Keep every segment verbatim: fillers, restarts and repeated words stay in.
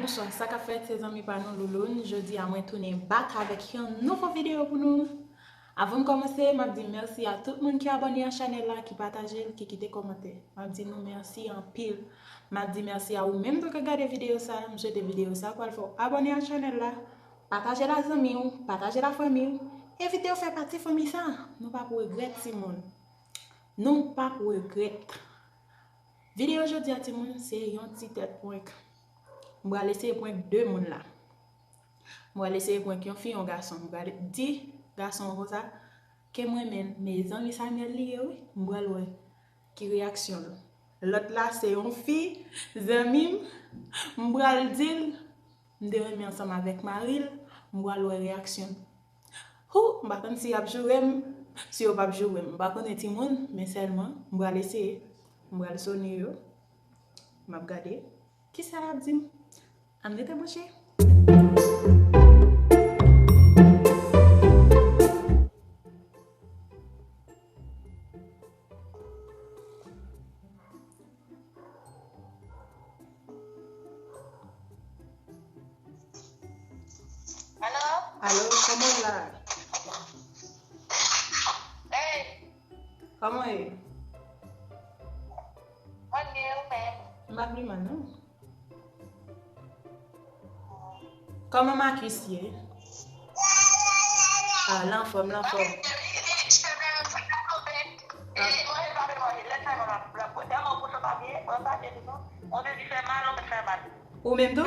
Bonswa, sa k ap fèt, se zanmi pa nou Louloun. Jodi a, mwen tounen back avèk yon nouvo videyo pou nou. Avan m kòmanse, m ap di mèsi a tout moun ki abòne a chanèl la, ki pataje l, ki kite kòmantè. M ap di nou mèsi anpil. M ap di mèsi a ou menm tou k ap gade videyo sa. M swete videyo sa pral fè w abòne a chanèl la. Pataje l a zanmi w, pataje l a fanmi w. Envite yo fè pati fanmi sa. Nou p ap regrèt, timoun. Nou p ap regrèt. Videyo jodi a, timoun, se yon ti tèt prank. M pral eseye prank de moun la. M pral eseye prank yon fi, yon gason. M pral di gason an konsa ke m renmen l. Men zanmi Samuel li ye, wi. M pral wè ki reyaksyon l. Lòt la, se yon fi, zanmi m. M pral di l, m te renmen ansanm avèk mari l. M pral wè reyaksyon l. Hou, m pa konn si y ap joure m, si yo p ap joure m. M pa konnen timoun, men sèlman, m pral eseye. M pral sone yo. M ap gade. Kisa y ap di m? Ann rete branche. Alo? Alo, kòman w la? Hey! Kòman w ye? Mwen byen, ou menm? M pa pi mal, non. Kòman Marcus ye? Ah, l anfòm, l anfòm. Ou menm tou?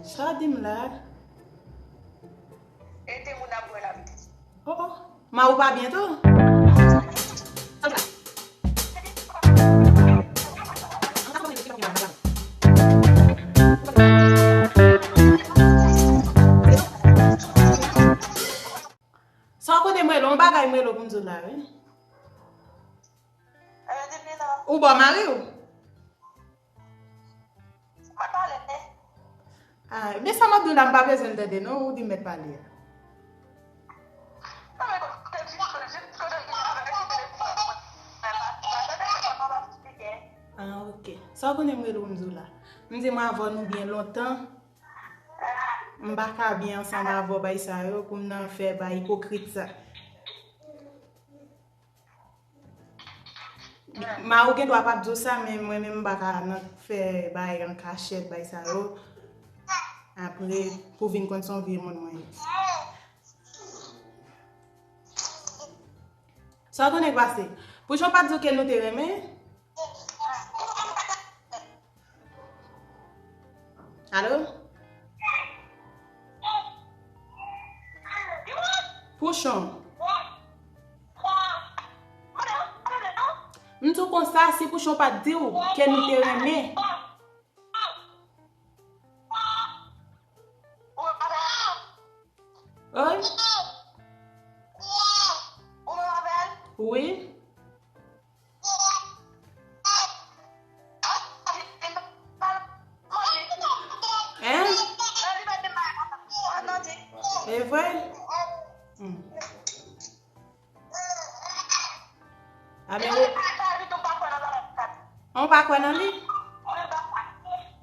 Sa w di m la? Oh, oh. Ma ou pa byen tou? Sa w konnen m rele w, yon bagay m rele w pou m di w la, wi. Ou bò mari w? Mwen pale. Ah, men sa m ap di w la, m pa bezwen l tande, non, ou di m mèt pale a. Ah, ok. Sa w konnen m rele w, m di w la. M di mwen avè w nou byen lontan. M pa ka byen ansanm avè w bay sa yo, pou m nan fè bay ipokrit sa. Ma ou gen dwa p ap di w sa, men mwen menm m pa ka nan fè bagay an kachèt, bay sa yo. Apre, pou vin konn se yon vye moun mwen ye. Sa w konnen k pase? Pouchon pa t di w ke nou te renmen? Alo? Pouchon. M di w konsa, si Pouchon pa t di w ke nou te renmen. Wi. Wi. Hein? E vre? Hmm. Amen. Ou pa kwè nan li?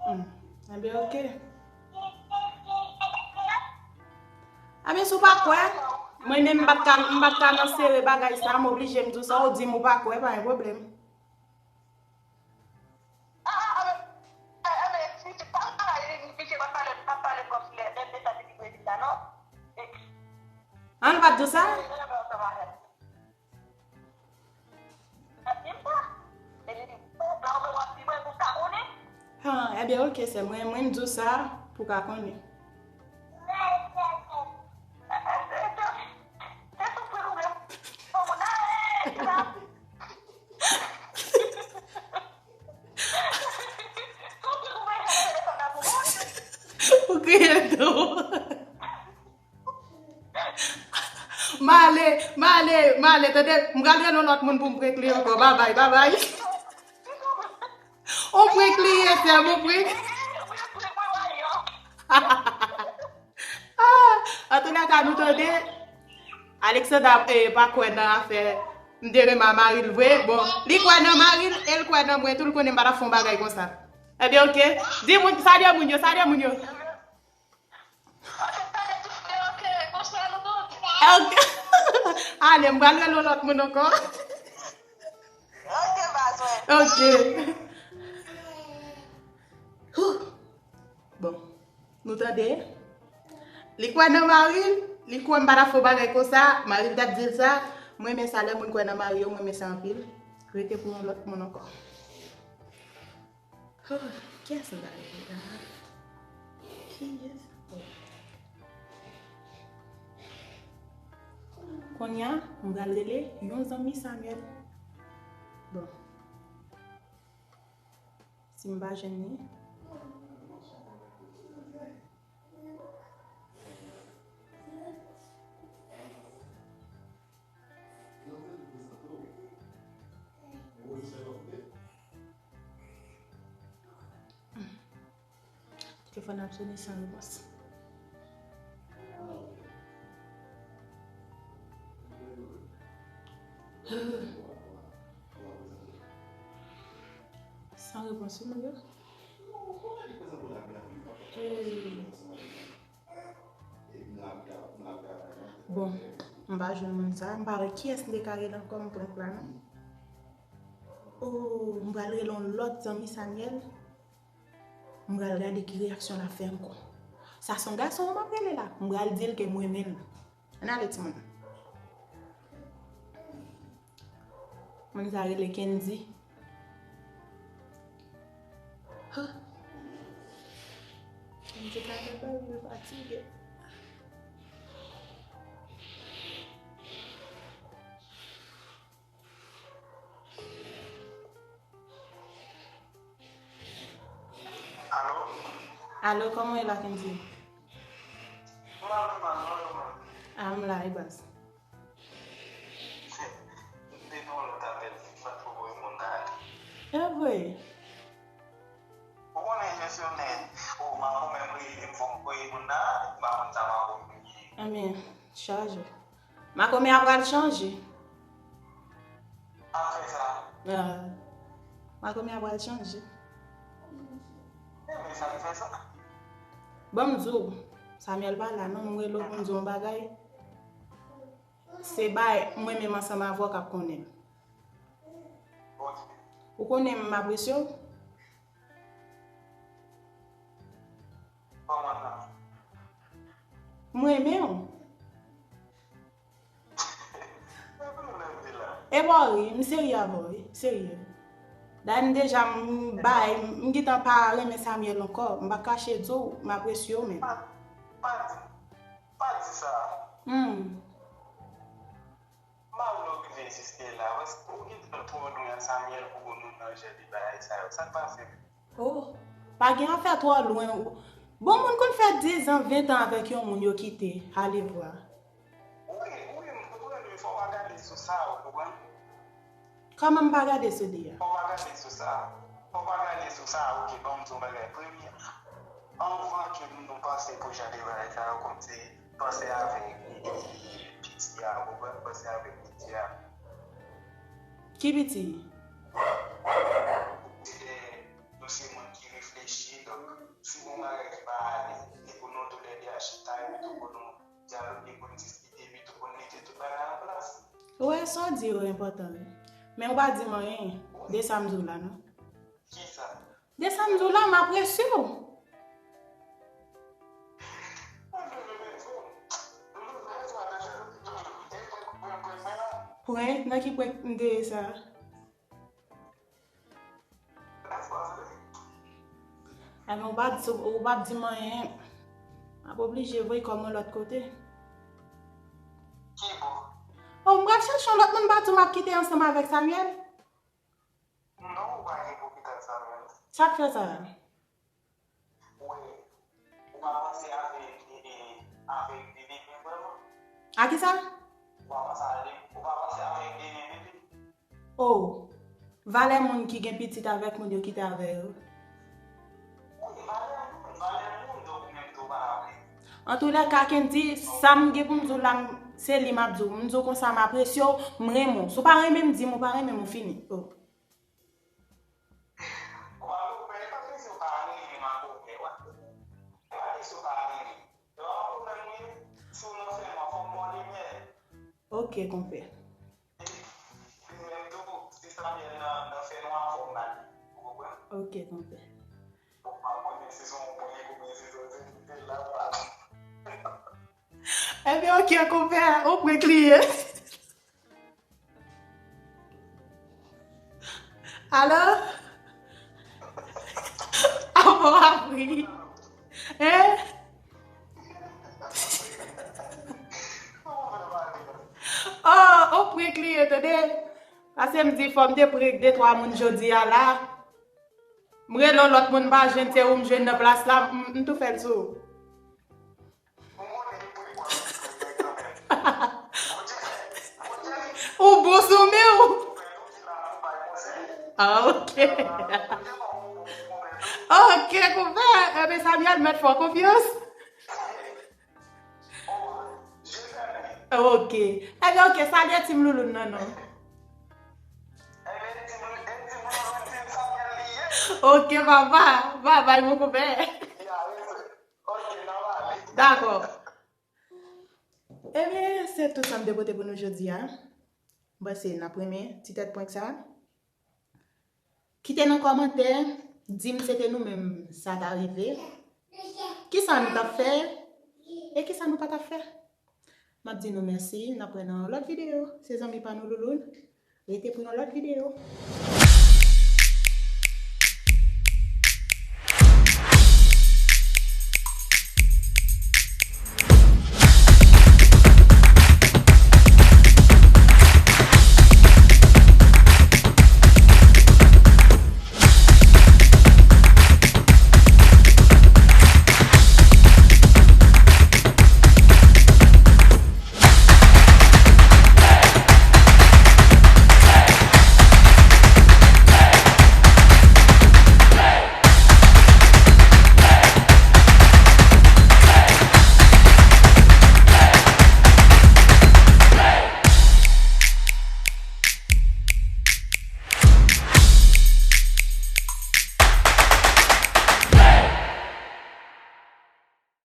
Hmm. Amen, ok. Amen, si w pa kwè, mwen menm m pa t ka, m pa t ka nan sere bagay sa, m oblije m di w sa, ou di m ou pa kwè, pa gen pwoblèm. An, l pa t di w sa? Ha, ebyen, ok, sè mwen, mwen m di w sa pou w ka konnen. Ou kriye tou. M ale, m ale, m ale, tande, m pral rele yon lòt moun pou m prank li ankò. Babay, babay. On prank li ye, sè m, on prank. Ah, antoulèka, nou tande. Alexandra, eh, pa kwè nan afè m te renmen a mari l vre. Bon, li kwè nan mari l e l kwè nan mwen tou, l konnen m pa t ap fè yon bagay konsa. Ebyen, oke. Di moun, salye moun yo, salye moun yo. Oke. Ale, m pral rele yon lòt moun ankò. Oke, baz, wè. Oke. Bon, nou tande? Li kwè nan mari l, li kwè m pa t ap fè yon bagay konsa, mari l t ap di l sa. Mwen renmen sa, lè moun kwè nan mari yo, mwen renmen sa anpil. Rete pou yon lòt moun ankò. Oh, kiyès m ta rele la? Kiyès? Oh. Kounye a, m pral rele yon zanmi Samuel. Bon. Si m pa jwenn li. Telefòn ap sone san repons. San repons, wi, mon Dieu. Hey. Bon, m pa jwenn moun sa. M pa wè kiyès m te ka rele ankò, m pran plan non. Oh, m pral rele yon lòt zanmi Samuel. M pral gade ki reyaksyon l ap fè ankò. Sa se yon gason m ap rele la. M pral di l ke m renmen l. Ann ale, timoun. Moun sa rele Kendy. Huh. Kendy ka fè bal, mwen fatige. Alo? Alo, kòman w ye la, Kendy? Mwen la, mwen la, mwen la. Ah, m la, e baz. M te gen yon lòt apèl, m pa t ko voye moun nan ale. E vre? Ou konnen jesyonnen, o, Marco menm rele m, fò m voye moun nan ale, m pa konn sa Marco vin ye. Ebyen, chaje. Makomè a pral chanje. Apre sa. Ah. Makomè a pral chanje. Ebyen, sa k fè sa? Ban m di w, Samuel pa la non, m rele w pou m di w yon bagay. Se bay mwen menm ansanm avè w k ap konnen l. Ok. Ou konnen m apresye w? Kòman sa? M renmen w. E pa w ri, m serye avè w, wi, serye. Dayè m deja m bay, m gentan pa renmen Samuel ankò, m pa kache di w, m apresye w menm. Pa, pa di, pa di sa. Hmm. M pa vle w rive jiske la, paske ou gentan twò lwen ak Samuel pou nou nan jèl de bagay sa yo. Sa k pase menm? Oh, pa gen afè twò lwen. Bon, moun konn fè dizan, ventan avèk yon moun yo kite, ale vwa. Wi, wi, m konprann, men fò w pa gade sou sa, ou konprann? Kòman m pa gade sou li a? Fò w pa gade sou sa. Fò w pa gade sou sa, ok, ban m di w yon bagay. Premye, anvan ke nou panse pou jan de bagay sa yo, kòmsi panse avèk piti a, ou konprann? Panse avèk piti a. Ki piti? Se de, nou se moun ki reflechi, donk, si gon bagay ki pa ale, se pou nou toulède a chita, epi tou pou nou dyaloge, pou n diskite, epi tou pou n mete tout bagay an plas. Ou wè, sa w di yo enpòtan, wi. Men ou pa di m anyen de sa m di w la, non. Kisa? De sa m di w la, m apresye w. Pwen, nan ki pwen m te ye sa? Ebyen, ou pa di, ou pa di m anyen. M ap oblije voye kò m yon lòt kote. Ki bò? Oh, m pral chèche yon lòt moun, m pa di w m ap kite ansanm avèk Samuel. Non, ou pa gen pou kite ak Samuel. Sa k fè sa? Wi. Ou pa panse avèk, e, e, avèk Dede menm vrèman? A kisa? Ou pa panse avèk, ou pa panse avèk Dede menm? Oh, valè moun ki gen pitit avèk moun yo kite avè yo. Wi, valè moun, valè moun, donk ou menm tou ou pa vle. Antoulèka, Kendy, sa m gen pou m di w la, m, se li m ap di w. M di w konsa, m apresye w, m renmen w. Si w pa renmen m, di m ou pa renmen m, ou fini. Oh. Ou pa, ou pa, e pa bezwen Ok, konpè. Li menm tou, si Samuel nan, nan fè nwa, fò m ba li. Ou konprann? Ok, konpè. Bon, m pa konnen si se yon pwen koubyen si se yon sensite la, m pa. Ebyen, ok, konpè, ou pran kliyan. Alo? Avan w apri. Hein? Oh, ou pran kliyan, tande? Paske m di fò m te pran de twa moun jodi a la. M rele yon lòt moun, m pa jwenn, se ou m jwenn nan plas la, m, m tou fè l sou ou. Ou bon sou men w. Ah, ok. Ok, konpè. Ebyen, Samuel mèt fè w konfyans. Ok. Ebyen, ok, salye Team Louloun nan non. Ok, papa. Bye bye, mon konpè. Dakò. Ebyen, se tout sa m te pote pou nou jodi a. M panse n ap renmen ti tèt prank sa. Kite nan kòmantè, di m se te nou menm sa ta rive. Kisa nou t ap fè? E kisa nou pa t ap fè? M ap di nou mèsi, n ap wè nan yon lòt videyo. Se zanmi pa nou Louloun. Rete pou yon lòt videyo.